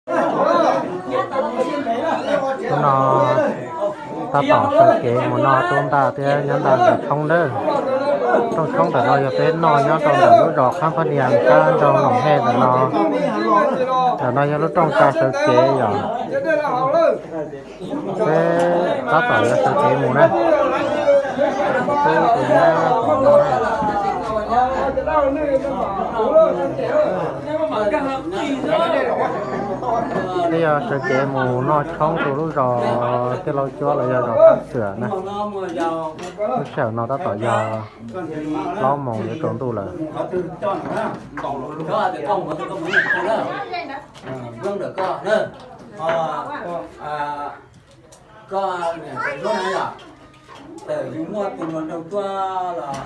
Hnub no tab tom sawv kev mus noj tub ntaj thiab nyob ntaj ntawm tshoob nawb. Rooj tshoob ntawm no yog peb noj nyob rau ntawm lub zos Qhab Phab Nias sab nroog Loom Hej ntawm no. Ntawm no yog lub rooj tsa sawv kev yom. Peb tab tom yuav sawv kev mus na. Peb tus nyab tom no na. Peb yuav sawv kev mus noj tshoob rau lub zos Tiaj Lauj Cuab los yog zos Thaj Xwm na. Lub sij hawm no tab tom yog plaub moos yuav tsaus ntuj lawm. Koj niam tais Zuab na yom, txawm yus muaj tus hluas nraug tuaj los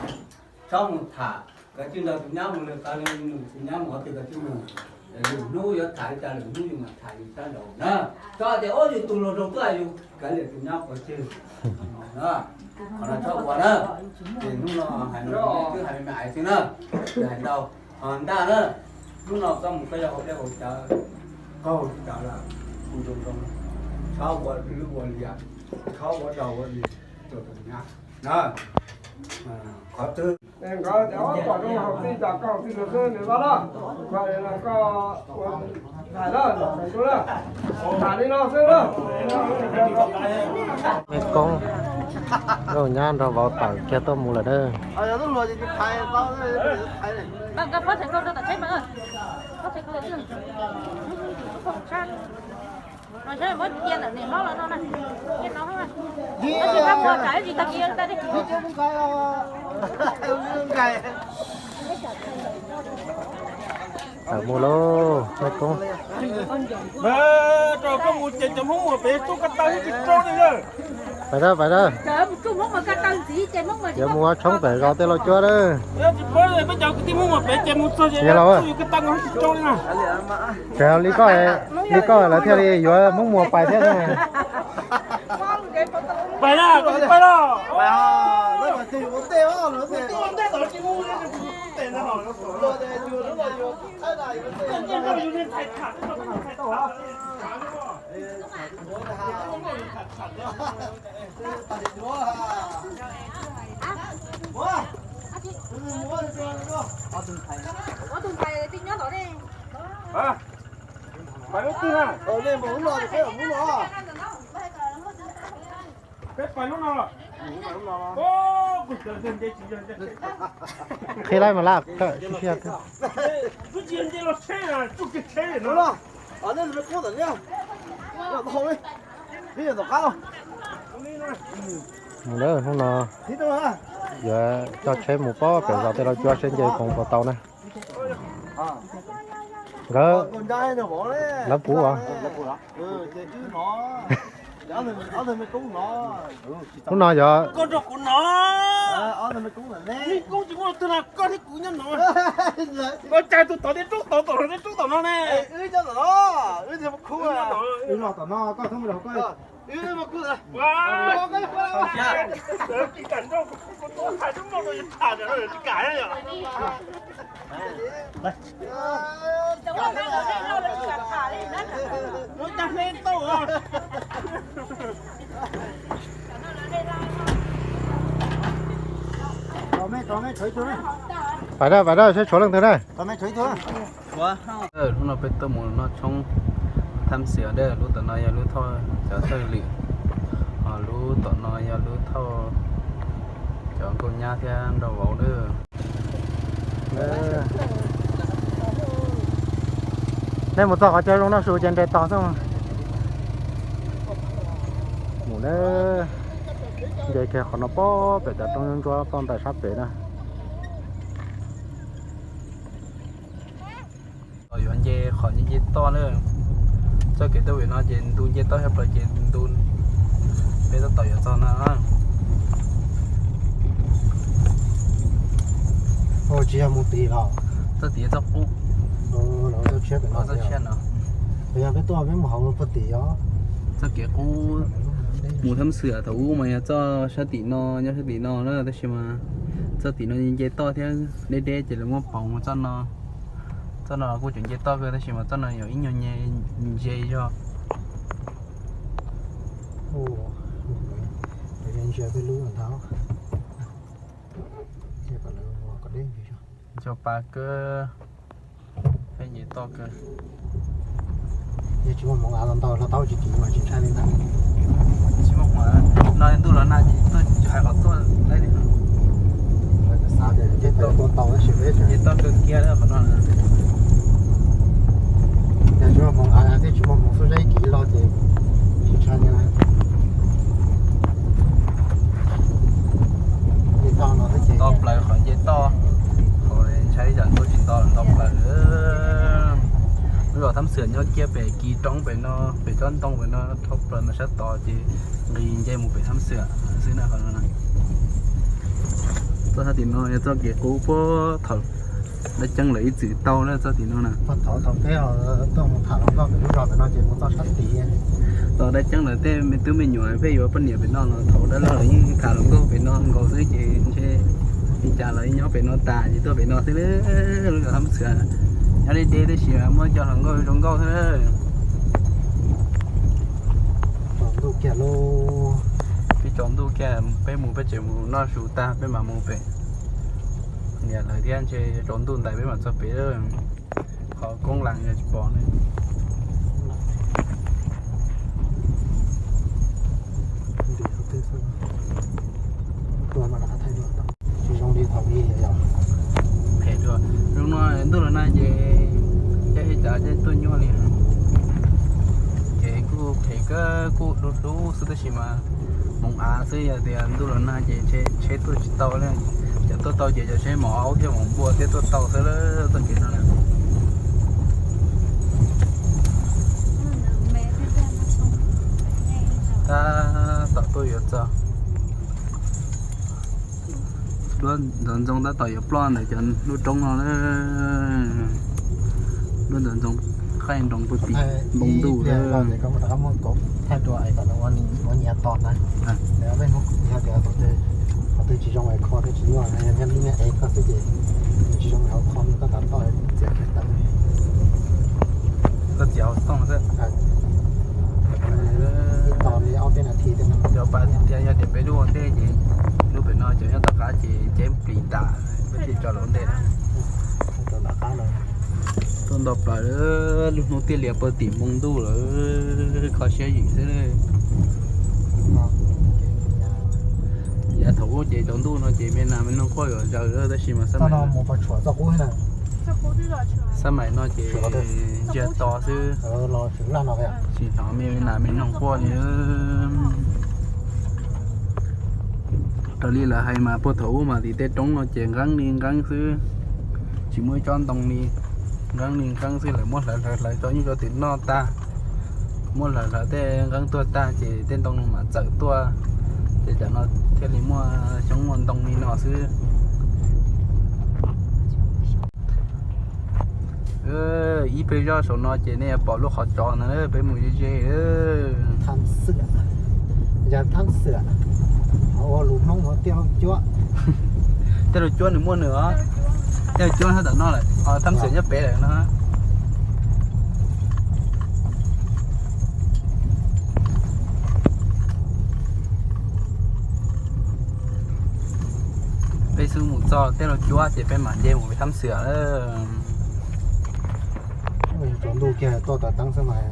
txhob mus tham, koj tsis nrog tus nyab mus lwm qhov, tus nyab mus qhov twg koj tsis mus. Lwm hnub yuav tham li cas lwm hnub yus mam tham yus sab nraud na. Txhob tias ua yus tus hluas nraug tuaj yus kav liam tus nyab pov tseg. Qhov no txhob ua na. Ces hnub no hais no twb hais me me ais xwb na, hais ntau. Ho ntaj na, hnub no koj mus koj yog haus dej haus cawv, qaug cawv lawm, kuv zoo zoo, txhob ua lwj ua liam, txhob ua dog ua dig rau tus nyab na. Qhov twg nkawd cov pom zoo haus txij cas koj haus txij ntawd xwb nws vaj laj, koj ua hais lawm, tham li no xwb na. Mej Koob, nkauj nyab nrog vauv tawm kiag tuaj mus lawm na. Tawm mus lauj, Mej Koob. Rau koj mus ces cov Hmoob Muas pem tub ko taw tsis rau li na. Pais dab, pais dab. Yuav mus ua tshoob pem zos Tiaj Lauj Cuab na. Tsis paub peb cov kwv tij Hmoob Muas pem ces mus txog ces yus ko taw tsis rau li na. Tseem li koj, li koj lawv thiaj li yuav Hmoob Muas pais thiab na. Pais na, koj pais los. Pais lub twg na? Peb pais lub no los? Qhib laib mas laj kawm. Twb tsis yog nce los tsheb, tsuj kiag tsheb no. Mus lawm, hnub no yuav coj tsheb mus pob pem zos Tiaj Lauj Cuab seb nce khoom puas tau na. Nkawd, lawv puv os. Hnub no yog koj nrog kuv no. Mej Koob tsis muaj leej twg no, koj thiab kuv nyob no. Koj cas tus tod thiaj rub tod tom no, thiaj rub tom no ne. Wb los tom no, koj thoob mus rau koj. Pais dab, pais dab, saib tshuav leej twg na. Hnub no peb tuaj mus noj tshoob thab xias dab, lub tom no yog lub thauj cov thawj lwm, ho lub tom no yog lub thauj cov nkauj nyab thiab nraug vauv dab. Nej mus txog qhov chaw zoo noj su ces nres tog xwb. Mus dab, nce kiag qhov no pob pem cov roob ntsuab toj ntais sab pem na. Yuav nce qhov nce nce toj na. Txoj kev tuaj pem no ces ntu nce toj thiab plaws ces ntu peb tab tom yuav txog na. Tsis yog mus tim los? Txoj tim txoj qub. Txoj tshiab no. Yog peb tuaj peb mus hauv puag tim os. Txoj kev qub mus thab xias thaum ub mas yog txoj sab tim no, nyob sab tim no na, tab sis mas txoj tim no nce toj thiab deb deb ces lawv muab pauv mus txoj no. Txoj no kuj tseem nce toj kawg tab sis mas txoj no yog ib nyuag nce zog. Cov pa kawg, peb nce toj kawg. Yog tsis muaj hmoov av los ntau hlo tau tsis kim mas tsis ntshai li ntag. Tsis muaj hmoov av no, ntuj los nag ces tuaj hais qhov tuaj laib li no. Xav tias tua tau tab sis peb nce toj kawg kiag qhov no. Yog tsis muaj hmoov av thiab tsis muaj hmoov xub zeb kim hlo ces tsis ntshai li na. Nce toj no xwb ces nto plaws qhov nce toj, qhov ntshai yam ntuj tsis nto los nto plaws. Lub zos Thab Xwm nyob kiag pem kis roob pem no, pem tsob ntoo pem no dhau plaws no sab tod ces nqis nce mus pem Thab Xwm xwb na. Txoj sab tim no yog txoj kev qub puag thaum dab ceeb lawv ib txwm tau na, txoj tim no na. Thaum peb tuaj mus tham hluas nkauj pem lub zos pem no ces mus txoj sab tid. Thaum dab ceeb lawv tej me tub me nyuam pheej yuav poj niam pem no los thaum dab laug lawv yeej tham hluas nkauj pem no nkaus xwb ces ntshe li cas los yeej nyob pem no tas ces tuaj pem no xwb. Lub zos Thab Xwm nyob deb deb tab sis muaj cov hluas nkauj zoo nkauj xwb. Tsaus ntuj kiag lauj. Peb tsaus ntuj kiag, peb mus peb tseem mus noj su tag peb mam mus pem. Niam lawv thiab ntshe tsaus ntuj ntais peb mam txog pem. Qhov koob las yog tsis pom ne. Tsis zoo li thaum ub. Phem dua, zoo no ntuj los nag ces caij ib cav caij tuaj nyuaj li. Ces kuj phem kawg, kuj hlub hlub xwb tab sis mas hmoov av xwb, yog tias ntuj los nag ces tsheb tuaj tsis tau li. Cov tuaj tau ces cov tsheb mos aub thiab mos npua thiab tuaj tau xwb lawm txoj kev no na. Tab tom tuaj yuav txog. Lub ntxoov ntxoo tab tom yuav ploj ntawm cov lub roob no na. Lub ntxoov ntxoo qaij nroos puag tim npoo ntuj. Thaij dua es kom nws ua nyias tos na. Qhov twg tsis zoo es kho thiab tsis nyuaj, thiab lub nyiaj es koj xwb ces tsis zoo es kho koj tas toj txiav kiag tawm. Koj txiav hauv xov tooj xwb. Ib tos li ob peb nas this thiab no. Cov pa tias yog tias peb lub ua ntej ces lub pem no cov nyob tom qab ces ceb plis tas, peb thiaj tso lawm ua ntej na. Tuaj nto plaws, lub hnub tiaj lias puag tim npoo ntuj lawm, kho siab zim xwb. Yav thaum ub ces tsaus ntuj no ces me nas me noog quaj yuav zaws lawm tab sis mas xab maim no ces ntsiag to xwb, tsis hnov me nas me noog quaj li. Raws li lawv hais mas puag thaum ub mas tim tej roob no ces nqeeb li nqeeb xwb, tsis muaj ib tsob ntoo li, nqeeb li nqeeb xwb. Lawv muab hlawv hlawv hlawv tso nyuj tso twm noj tag, muab hlawv hlawv tej nqeeb tuag tag ces tej ntoo no mam txawm tuaj, ces tam no thiaj li muaj xyoob muaj ntoo li no xwb. Ib pliag zoj saum no ces nej yuav pom lub qhov tsov ntawd, peb mus ze ze. Thab Xwm, yog Thab Xwm, ua lus Hmoob hu Tiaj Lauj Cuab. Tiaj Lauj Cuab nws muaj nws os. Tiaj Lauj Cuab nyob tom no lawm, Thab Xwm nyob pem lawm no. Peb xub mus txog Tiaj Lauj Cuab ces peb mam nce mus pem Thab Xwm lawm. Tsaus ntuj kiag tuaj tav teeb xwb mas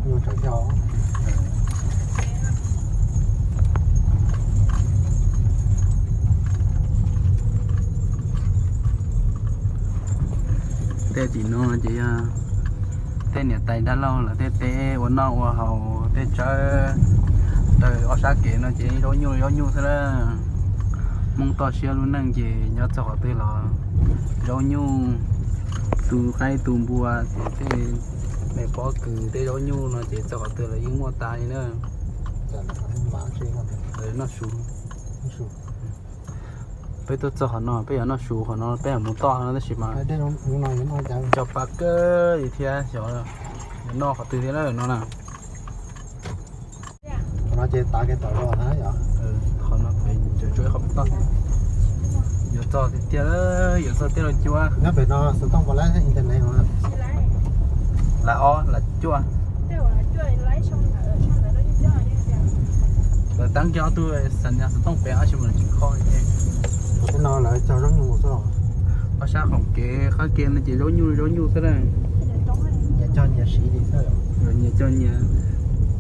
nyuaj tsawv thiab. Tej tim no ces yog tej niam tais dab laug lawv tej teb ua noj ua haus, tej tsawb raws ob sab kev no ces zaub nyuj zaub nyuj xwb lawm. Hmoob toj siab lub neej ces nyob txog qhov twg los zaub nyuj, tu qaib tu npua ces tej me pob kws tej zaub nyuj no ces txog qhov twg los yeej muaj tas li na. Noj su. Peb tuaj txog qhov no peb yuav noj su qhov no, peb yuav mus toj no tab sis mas cov pa kawg li thiab, xyov yuav noj qhov twg thiab no na. Qhov no ces tav kev tom zos na yom. Qhov no pem tseem tshuav ib qho toj, yuav Txog tiag tiag, yuav txog Tiaj Laug Cuab. Nyob pem no xov tooj puas laib internet? Lam ob lam cuaj. Lawv tab kiag ob tug xas nyas xov tooj pem ob tsis mus tsis kho. Ua tej no lawv cog zaub nyuj xwb. Ob sab hauv kev qab kev no ces zaub nyuj zaub nyuj xwb na. Nyias cog nyias siv li xwb. Nyias cog nyias.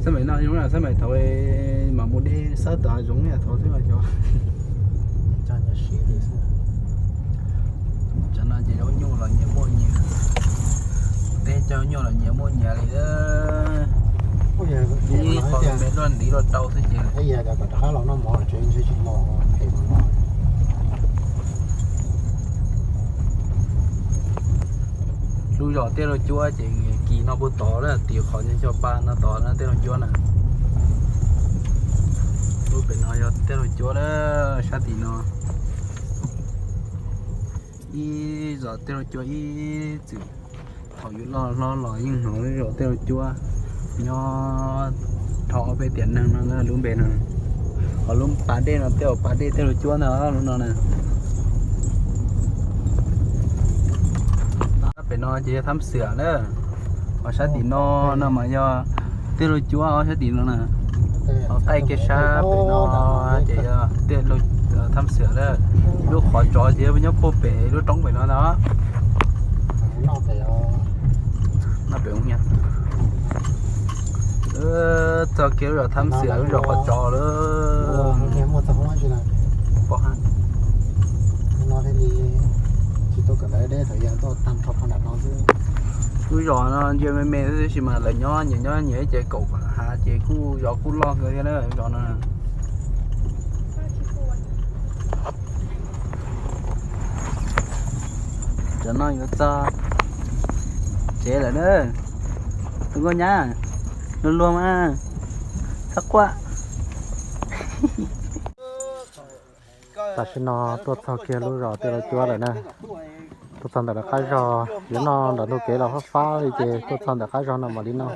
Xab maim no zoo na, xab maim thaum mam mus de xawb tod zoov yam thaud xwb os. Cog nyias siv li xwb. Tsam no ces zaub nyuj los nyias muaj nyias, tej cog nyuj los nyias muaj nyias li. Ib qho me luaj ntiv luaj rau xwb ces. Lub zos Tiaj Laug Cuab ces kis no puag tod na, tim qhov nyob xyoo pa no tod na Tiaj Laug Cuab na. Lub pem no yog Tiaj Laug Cuab na, sab tim no. Ib zos Tiaj Laug Cuab ib txwm thaum yus loj hlob los yeej hnov zos Tiaj Laug Cuab nyob rho ob peb tiam neeg no na lub npe no. Ho lub pas dej no tej zaum pas dej Tiaj Laug Cuab ntag lub no na. Pem no ces yog Thab Xwm na. Ho sab tim no no mas yog Tiaj Laug Cuab sab tim no na. Ho qaij kiag sab pem no ces yog Thab Xwm na. Lub qhov tsov ces nyob puag pem lub roob pem no ntag. Txog kiag lub zos Thab Xwm lub zos qhov tsov lawm. Lub zos no ntsia me me xwb tab sis mas lawv nyob nyias nyob nyias ib ce kaum hav ces kuj zos kuj loj kawg thiab na zos no. Cov no yuav txog tsev lawm na. Tus nkauj nyab, luag luag mas, txhob quaj. Tam sim no tuaj txog kiag lub zos Tiaj Laug Cuab lawm na. Tuaj txog ntawm lawv qab zos, yuav noj ntawm ntug kev los fab fab li ces tuaj txog ntawm qab zos no mam li noj.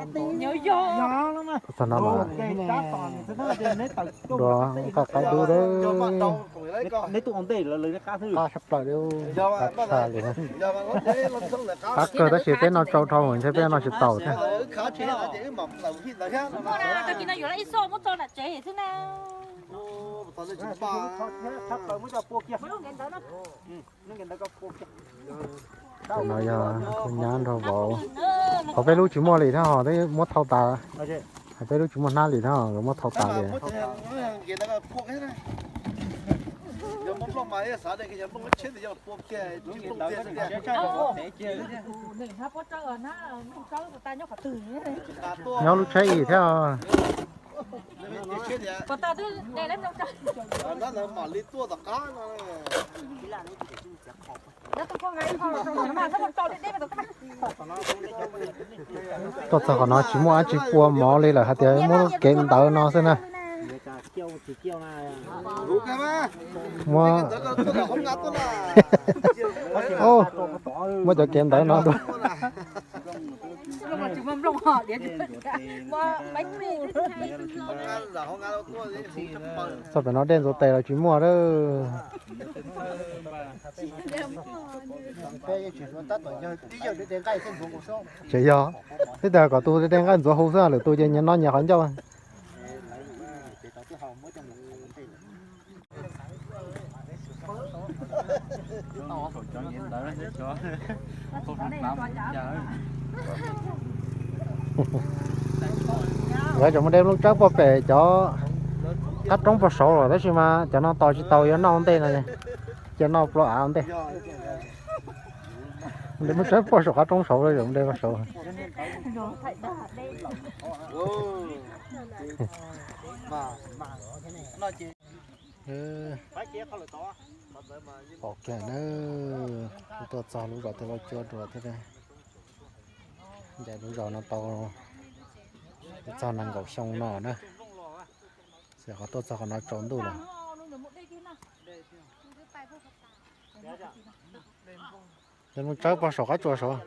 Tuaj txog no mas dua nqaij qaib dub dawb. Qab sab plaws li, qab tshaj li. Qab kawg tab sis peb noj tsau dhau ntshe peb noj tsis taus thiab. Tus no yog kuv nyab nraug vauv, ho peb lub tsis muaj li thiab ho muab thau tas. Ho peb lub tsis muaj hnab li thiab ho muab thau tas li. Nyob lub tsheb ib thiab. Tuaj txog qhov no tsis muaj dab tsi pua mov li lawm hais tias muab kev ntawd no xwb na. Muab, muab cov kev ntawd no dua. Txog pem no dej ntxuav tes los tsis muaj lawm. Tseem yog, twb tias kom tus de nqaij ntxuav hu xwb, lwm tus ces nyias noj nyias qhov ncauj. Lawv tseem mus de nplooj tsawb puag pem cov qab roob puag saud lawm tab sis mas cov no tos tsis tau yuav noj ua ntej no, cia noj plua av ua ntej. De nplooj tsawb puag saum qab roob saud, de puag saud. Pom kiag na, tuaj txog lub zos Tiaj Laug Cuab dua thiab. Ncaim lub zos no tau txog nees nkaum xyoo no na, xyov qhov tuaj txog qhov no tsaus ntuj lawm. Cov nplooj tsawb puag saum qab tsua saud.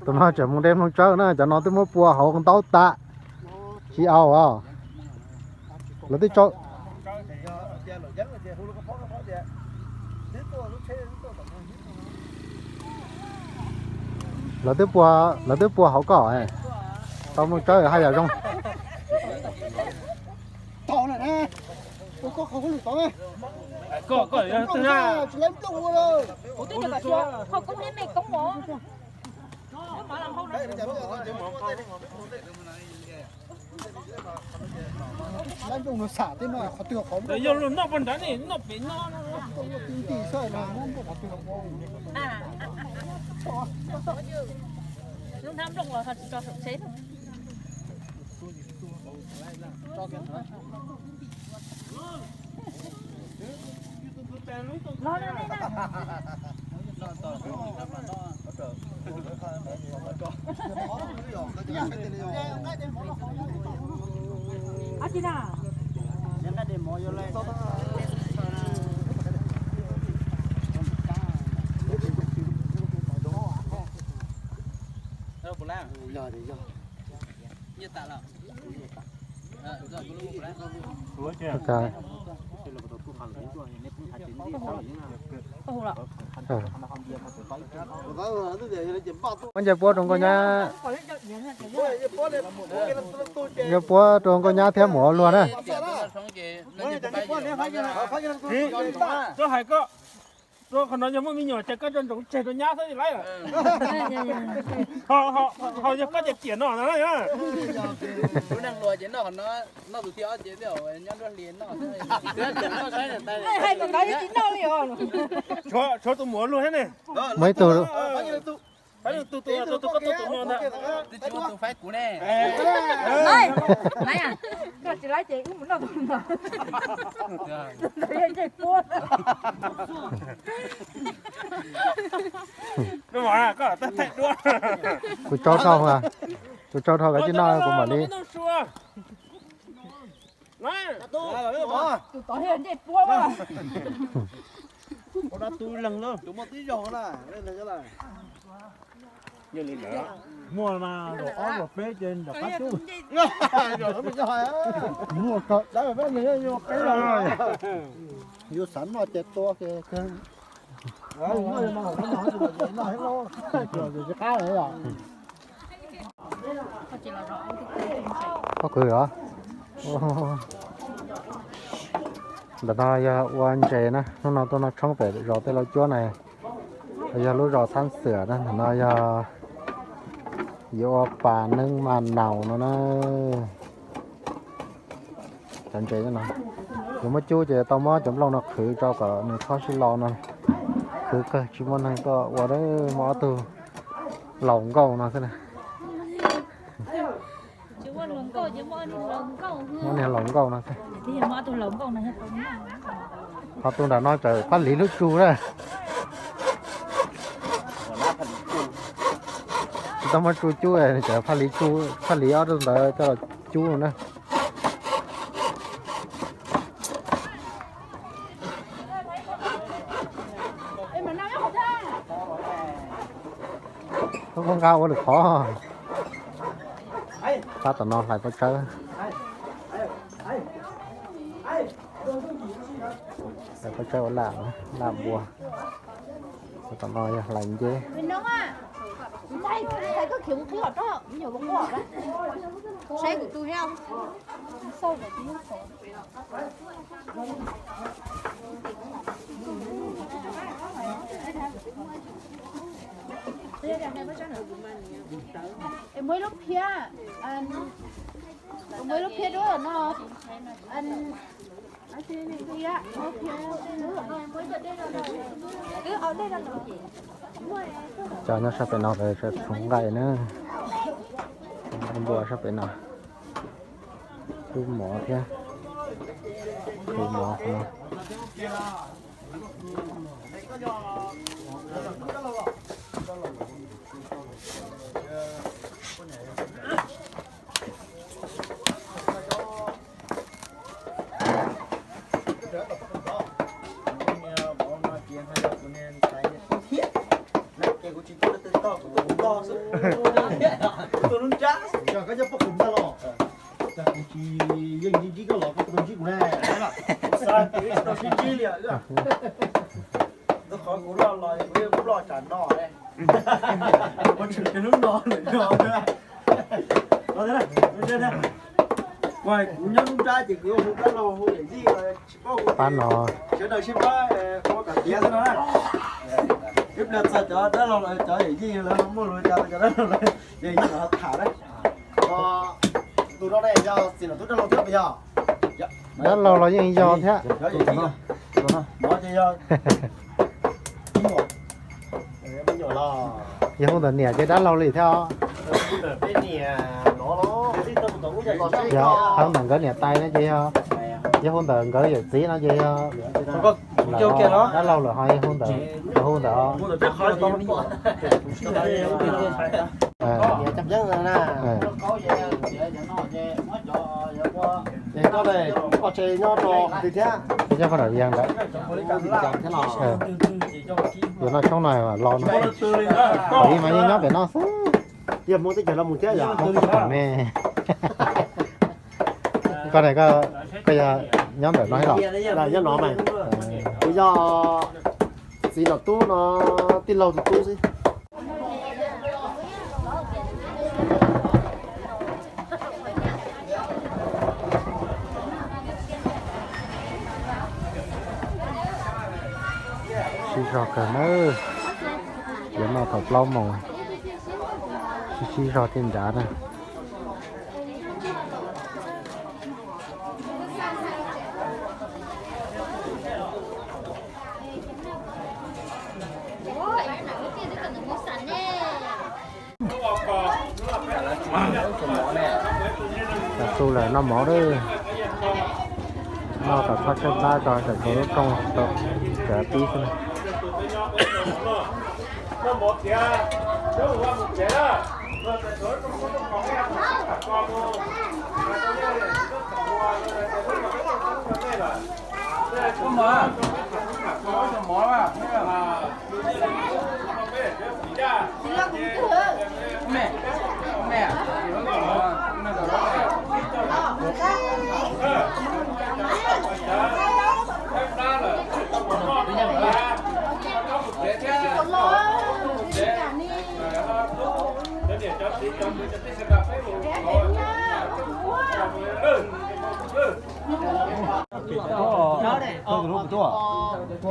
Tus no tseem mus de nplooj tsawb na, cov no twb muab pua hauv ntaub tas, tsis au os. Lawv twb tso, Lawv twb pua, lawv twb pua hauv koj, tau mloog tsawb haj yam zoo. Yog luag noj poj nrad ne, noj pem no. Muab nce puab rau nkauj nyab, nce puab rau nkauj nyab thiab mus ua luag na. Rau qhov no yog muaj me nyuam ces koj tso ntsoov tseg rau nyab xwb lawm. Ho yog koj ces tiam no na. Tshuav tus mus ua luag thiab ne. Muaj ib tug. Faib tus, tus, tus, tus koj tuaj tus no ntag. Twb tsis muaj tus faib kuv ne. Koj tsis laib ces wb mus noj tus no. Ntawd yog ncej puab. Kuv tsau dhau, kuv tsau dhau koj tsis noj kuv mam li. Tus tod yog ncej puab. Muaj mas ob luag peb ces nram qab cub. Muaj kawg dawb peb nws yuav peb los. Yuav xav noj ces tua kiag. Pob kws os. Ntawm no yog ua ntses na, hnub no tuaj noj tshoob pem zos Tej Laus Cuab na, yog lub zos Xab Xwm na, ntawm no yog yuav ua pas neeb mas naus no na. Cov ntses no, yuav muab cub ces tau muab cov nplooj no qhwv rau kom nws txhob sib lo no. Khwv kawg tsis muaj neeg tuaj ua, muaj ob tug laus nkauj no xwb na. Muab niag laus nkauj no xwb. Ho tus nram no txawm phaj liv lub tsu na. Tsis tau muab tsu cub, txawm phaj liv, phaj liv ob tug ntawd coj los cub na. Koj nqa ua lwm qhov. Pab tom no hlais pob tsawb. Hlais pob tsawb ua laj, laj npua. Tom no yog hlais nceb. Muaj ib lub phiab, muaj ib lub phiab dub no. Cov nyob sab pem no lawv tseem txhoov nqaij na. Npua sab pem no. Tub mov thiab. Tub mov no. Ces kuv tsis tuaj leej twg tog, kuv tus tog xwb. Tuaj lub nrab xwb. Yog koj nyob poj kws ntag los, cas kuv tsis yeej ntsib ntsib koj los koj tsis tau ntsib kuv ne. Xav tias wb tsis tau sib ntsib li os. Rau qhov kuv loj los kuv yeej ploj tsam no ne. Kuv Hnub no lawm no. Kuv nyob lub nrab ces kuv hu dab laug hu yawm yij, tsis paub hu, sawv daws sib pab ua kom tiav xwb no na. Ib pliag txog cov dab laug los cov yawm yij lawv muaj lus cas, cov dab laug lawv yawm yij los tham na. Tus no ne yog txiv nom tub dab laug thiab puas yog? Dab laug los yeej yog thiab. Yog hu ntawm niam ces dab laug li thiab os. Yog hu ntawm nkawd niam tais no ces yog, yog hu ntawm nkawd yawm txiv no ces yog, dab laug lawm ho yog hu ntawm, hu ntawm os. Nyob pab dam yag ntawd. Yuav noj tshoob no los no. Pom ib mas yeej nyob pem no xwb. Yog Hmoob teb chaws los mus thiab yog? Hmoob teb chaws me. Koj ne, koj yog nyob ntawm no los? Nyob no mas. Kuv yog txiv nom tub no, tij laug tus tub xwb. Sib zog kawg nawb. Yuav noj thaum plaub moos, sib sib zog thiaj nrad na. Tam su lawm noj mov lawm. Noj kom txhob tshaib plab tso, tsam tshuav lub rooj tau tsav pib xwb na.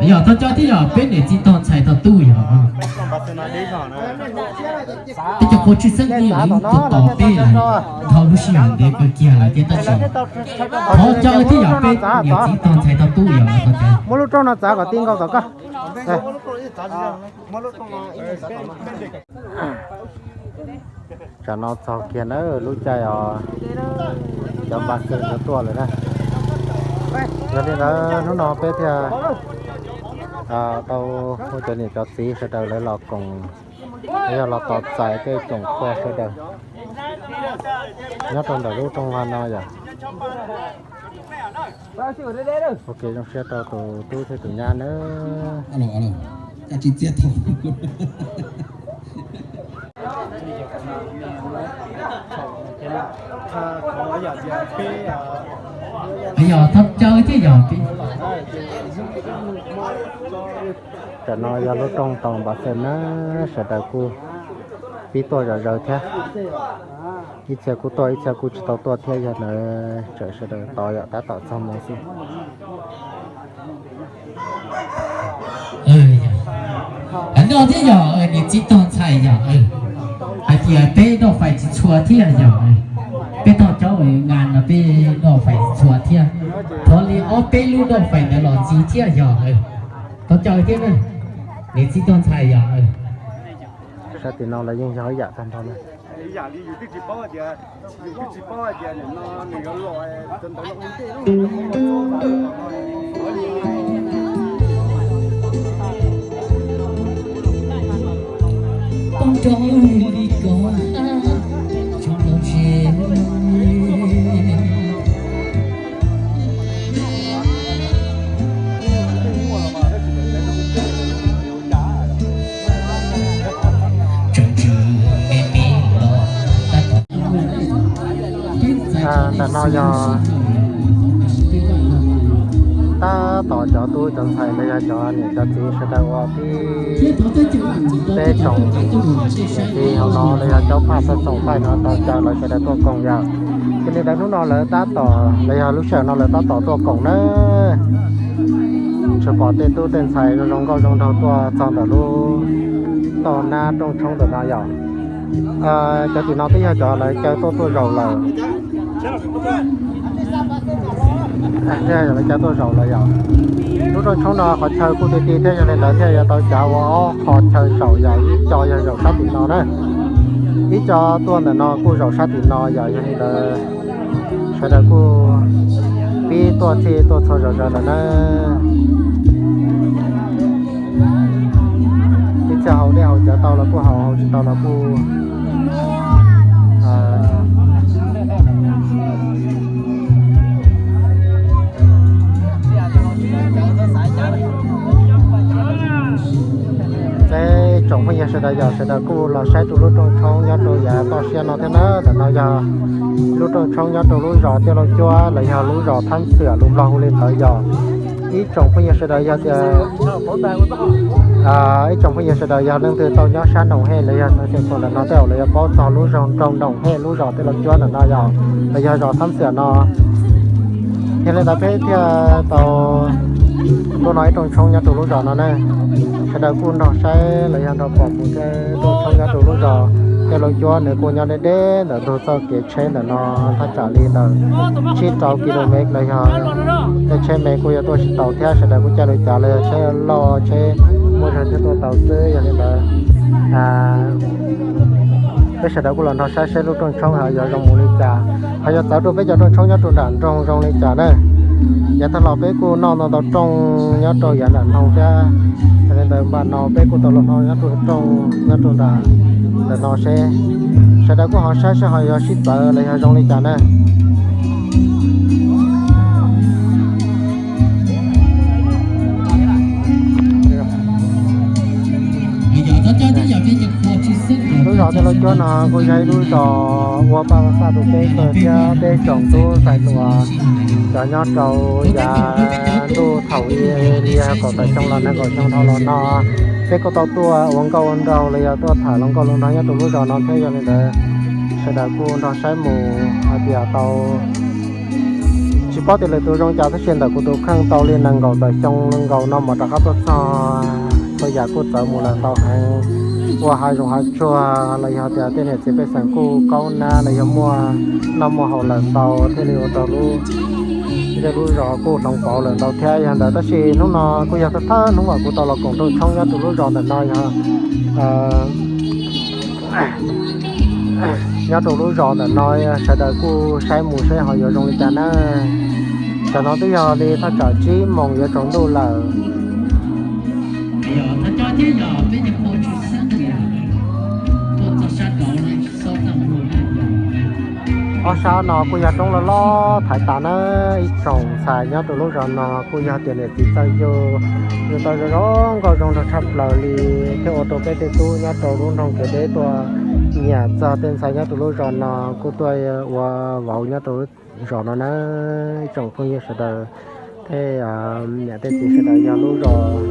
Yog thov coj thiab yog peb niam txiv tog ntxhais tog tub yog. Peb cov qhua tshwj xeeb twb yog ib tug tos peb lawm, dhau lub sij hawm ntev kawg kiag lawm thiab tab sis thov coj thiab yog peb niam txiv tog ntxhais tog tub yog. Muab lub rooj no txav kom ti nkaus kom koj. Tsam no txog kiag na lub caij os, cov npas xwm yuav tuaj lawm na. Yog li ntawd hnub no peb thiaj tau hu cov niam cov txiv sawv daws lawv los koom, yog los tos txais tej tsoom qhua sawv daws nyob rau ntawm lub rooj vag no yom. Ua ke zoo siab rau tus tub thiab tus nyab nawb. Yog thov caw thiab yog. Tam no yog lub rooj tau npam xeem na, sawv daws kuj pib tuaj zom zaws thiab. Ib txhia kuj tuaj, ib txhia kuj tsis tau tuaj thiab, yog ntawd tseem sawv daws tos yom, tab tom txog moo xwb. No thiab yog niam txiv tog ntxhais yog, hais tias peb noj fais tsis txhua thiab yog, peb tog cov ngas no peb noj fais tsis txhua thiab, thov li ob peb lub noj fais ntawd los ntxiv thiab yog. Thov caw thiab, niam txiv tog ntxhais yog. Sab tim no los yeej yog ib yam tag nrho na. Ntawm no yog tab Tab tom cov tub cov ntxhais los yog cov niam cov txiv sawv daws uas pib peb tsoom niam txiv hauv no los yog cov pab txog tsoom pab no tau caw lawv sawv daws tuaj koom yom. Ces li ntawd hnub no lawv tab tom los yog lub sij hawm no lawv tab tom tuaj koom na. Tsuas pom tej tub tej ntxhais zoo zoo nkauj zoo nraug tuaj txog ntawm lub toj nab rooj tshoob ntawm no yom. Cov tim no twb yog cov lawv caw tuaj tuaj zaum lawm. Lawv caw tuaj zaum lawm yom. Lub rooj tshoob no qhov chaw kuj ti ti thiab yog li ntawd thiaj yuav tau cav ua ob qho chaw zaum yom, ib co yog zaum sab tim no na, ib co tuaj ntawm no kuj zaum sab tim no yom, yog li ntawd sawv daws kuj pib tuaj txhij tuaj txhua zom zaws lawm na. Ib txhia haus dej haus cawv tau los kuj haus, haus tsis tau los kuj Peb tsoom phooj ywg sawv daws yog sawv daws kuj los saib rau lub rooj tshoob nyob rau yav toj siab no thiab na. Ntawm no yog lub rooj tshoob nyob rau lub zos Tiaj Lauj Cuab los yog lub zos Thab Xiam lus Nplog hu li ntawd yog. Ib tsoom phooj ywg sawv daws yog tias, ib tsoom phooj ywg sawv daws yog leej twg tau nyob sab Noom Hej los yog xeev Xeem Khuam ntawm no tej zaum lawv yuav paub txog lub zos Nroog Noom Hej lub zos Tiaj Lauj Cuab ntawm no yog, los yog zos Thab Xiam no. Yog li ntawd peb thiaj tau tuaj no ib rooj tshoob nyob rau lub zos no na. Sawv daws kuj nrog saib los yog nrog pom mus thiab, rooj tshoob nyob rau lub zos Tiaj Lauj Cuab nws kuj nyob deb deb ntawm ntug txoj kev tsheb ntawm no thaj tsam li ntawm tsib rau ki lo mev los yog tej tsheb me kuj yuav tuaj tsis tau thiab, sawv daws kuj caij lub cav los yog tsheb loj tsheb muaj zog thiaj tuaj tau xwb. Yog li ntawd peb sawv daws kuj los nrog saib saib lub rooj tshoob ho yuav zoo mus li cas, ho yuav txawv rau peb cov rooj tshoob nyob rau nram nroog zoo li cas na. Yav tag los peb kuj noj ntau ntau rooj nyob rau yav nram nroog thiab, yog li ntawd npaj no peb kuj tau los noj nyob rau rooj nyob rau nram ntawm no seb sawv daws kuj ho saib seb ho yuav sib txawv los yog zoo li cas na. Lub zos Tiaj Lauj Cuab no kuj yog ib lub zos ua paj xaj rau peb kawg thiab peb tsoom tub ntxhais hluas cov nyob rau yav ntuj thaum i li kaum tawm xyoo los nees nkaum xyoo dhau los no, peb kuj tau tuaj ua nkauj ua nraug los yog tuaj tham hluas nkauj hluas nraug nyob rau lub zos no thiab. Yog li ntawd sawv daws kuj nrog saib mus hais tias tau tsis paub tias lwm tus zoo cas tab sis ntawm kuv tus kheej tau li nees nkaum tawm xyoo nees nkaum no mas rov qab tuaj txog, txhua yam kuj txawv mus lawm ntau heev, ua hav zoov hav tsuag los yog tias tej niam txiv pej xeem kuj kaub nab los yog muaj noj muaj haus lawm ntau thiaj li ua rau lub ntiaj lub zos kuj hloov pauv lawm ntau thiab. Yog ntawd tab sis hnub no kuj yog thawj thawj hnub uas kuv tau los koom rooj tshoob nyob rau lub zos ntawm no yog nyob rau lub zos ntawm no, sawv daws kuj saib mus seb ho yuav zoo li cas na. Tam no twb yog li thaj tsam tsib moos yuav tsaus ntuj lawm. Ob sab no kuj yog roob loj loj thaiv tas na. Ib tsoom ntxhais nyob rau lub zos no kuj yog tias niam txiv txawj yug, yug tau zoo zoo nkauj zoo nraug tshaj plaws li, thiaj ua rau peb tej tub nyob rau lub nroog kev deb tuaj nyiam txog tej ntxhais nyob rau lub zos no kuj tuaj ua vauv nyob rau lub zos no na. Ib tsoom phooj ywg sawv daws thiab niam tej txiv sawv daws, yog lub zos,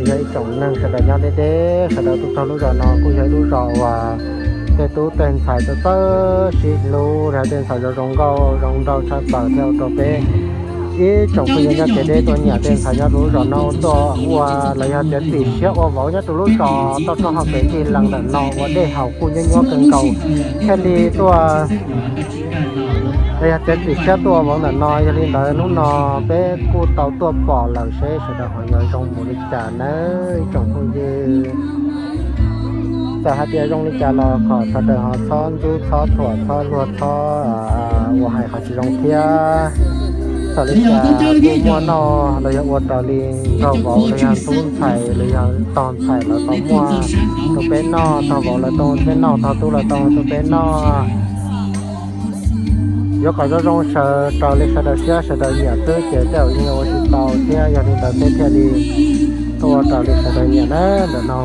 yog ib tsoom neeg sawv daws nyob deb deb sawv daws tuaj txog lub zos no kuj yog ib lub zos uas tej tub tej ntxhais txawj txawj sib hlub, tej ntxhais zoo zoo nkauj zoo nraug tshaj plaws thiaj ua rau peb ib tsoom phooj ywg nyob kev deb tuaj nyiam tej ntxhais nyob rau lub zos no tuaj ua los yog tias txim siab ua vauv nyob rau lub zos toj roob hauv pes ncig lees ntawm no ua dej haus kuj nyuaj nyuaj kawg nkaus thiaj li tuaj los yog tias txim siab tuaj ua vauv ntawm no. Yog li ntawd hnub no peb kuj tau tuaj pom lawm seb sawv daws ho yuav zoo mus li cas nawb ib tsoom phooj ywg. Txawm hais tias zoo li cas los kom sawv daws ho txhob ntxub txhob thuam txhob luag txhob ua hais qhov tsis zoo thiab. Txawm li cas kuj muaj noj los yog ua raws li nraug vauv los yog tub ntxhais los yog tog ntxhais lawv tau muaj rau peb noj, tog vauv lawv tau peb noj, tog tub lawv tau rau peb noj. Yuav kom zoo zoo sawv raws li sawv daws siab sawv daws nyiam xwb ces tej zaum yeej ua tsis tau thiab. Yog li ntawd peb thiaj li tuaj ua raws li sawv daws nyiam na ntawm no.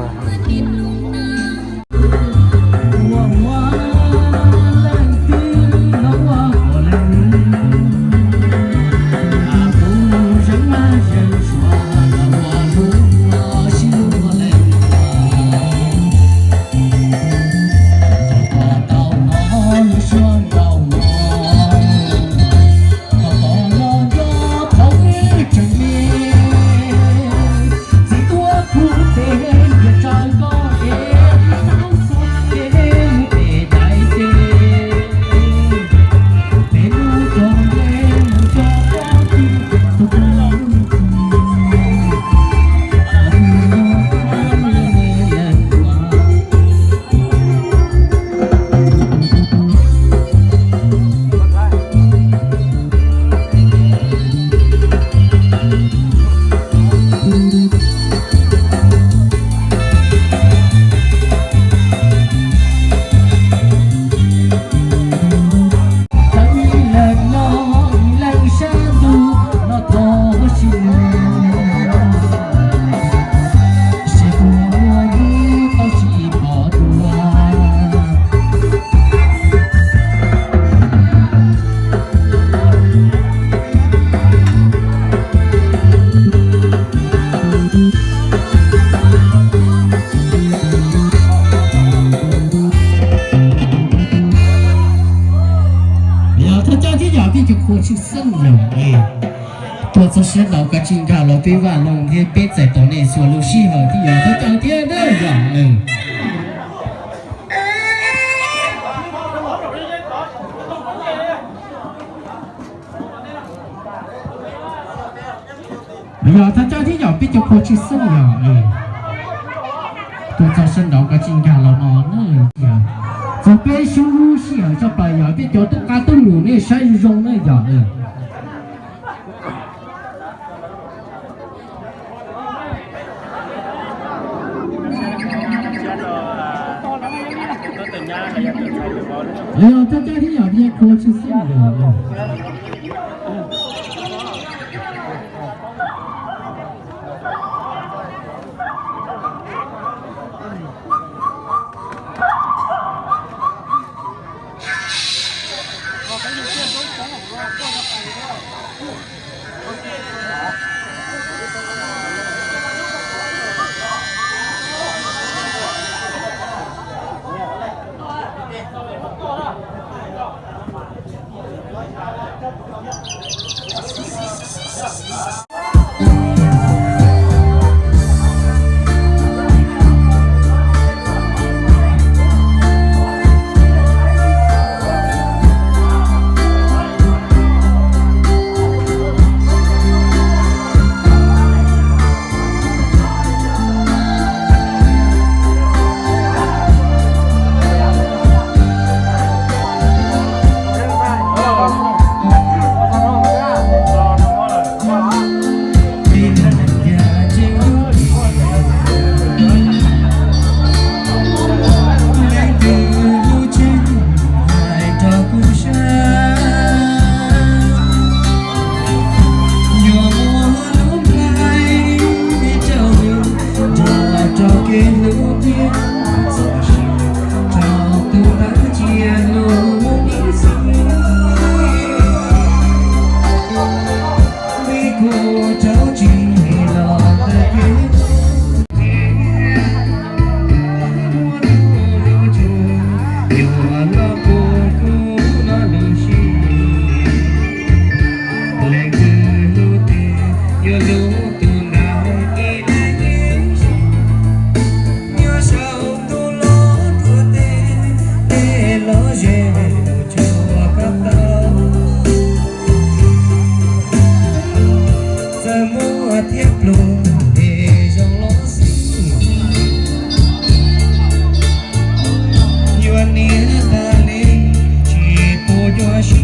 Tshwj xeeb yog es tuaj txog sab nraud kav tsij nkag los peb vaj loog thiab peb txais tos nej txhua lub sij hawm thiab yog thov caw thiab nawb yog. Yog thov caw thiab yog peb cov phooj ywg xwb yog. Tuaj txog sab nraud kav tsij nkag los no na. Txog peb sub lub sij hawm tshaj plaws yog peb cov tub qab tub num nej saib zoo zoo na yog. Yog thov caw thiab yog peb cov phooj ywg xwb yog. Txawm muaj thiab pluag es zoo los xij, yuav niam tas li tsis pub yuav siab.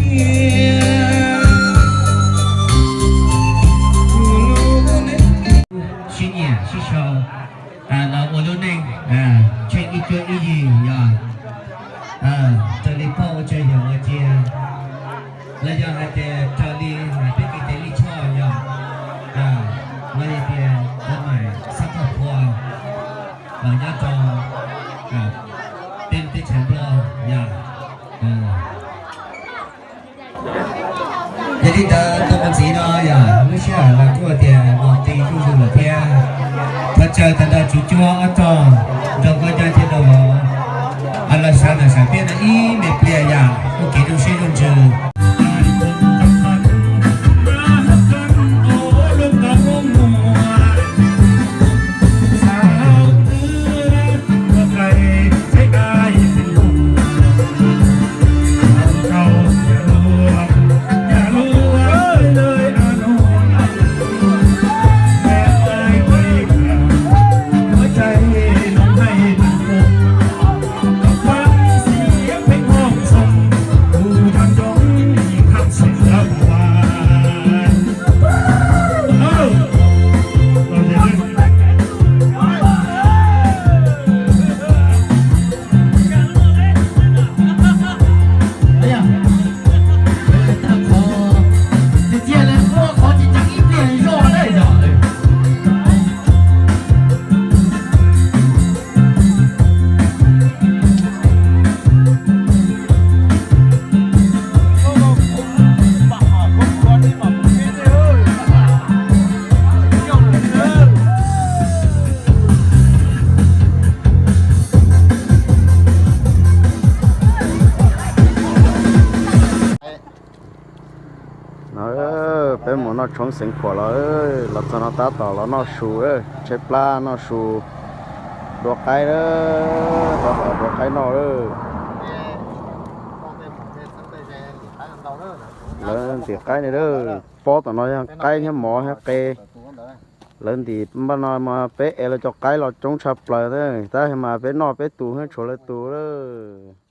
Sib nyiam sib sau los ua lub neej tsheej ib cuab ib yig yog raws li pog ua tseg yawg ua cia, los yog hais tias raws li hais peb kwv tij Lij Choj yog, los yog tias Tub Maim Xab Thoj Phua los nyob rau peb lub teb chaws Nplog yog. Yog li ntawd tau mus ntxiv no yog lub sij hawm los kuj tias mus ti zuj zus lawm thiab. Thov caw tag nrho tswv cuab ob txog nrog nkauj Nyob thiab Nraug Vauv los sawv ntawm Sam Piaj no ib me pliag yog ua kev zoo siab zoo ntsws. Tshoob Xeev Khuam los, los txog no tab tom los noj su, tshaib plab noj su, dua qaib, dua qaib noj lawm. Lawv ntim qaib ne, pob tom no yog qaib thiab mov thiab qe. Lawv ntim npaj no mas peb ev lawv cov qaib los coob tshaj plaws, tab sis mas peb noj peb tus, tshuav lawv tus lawm.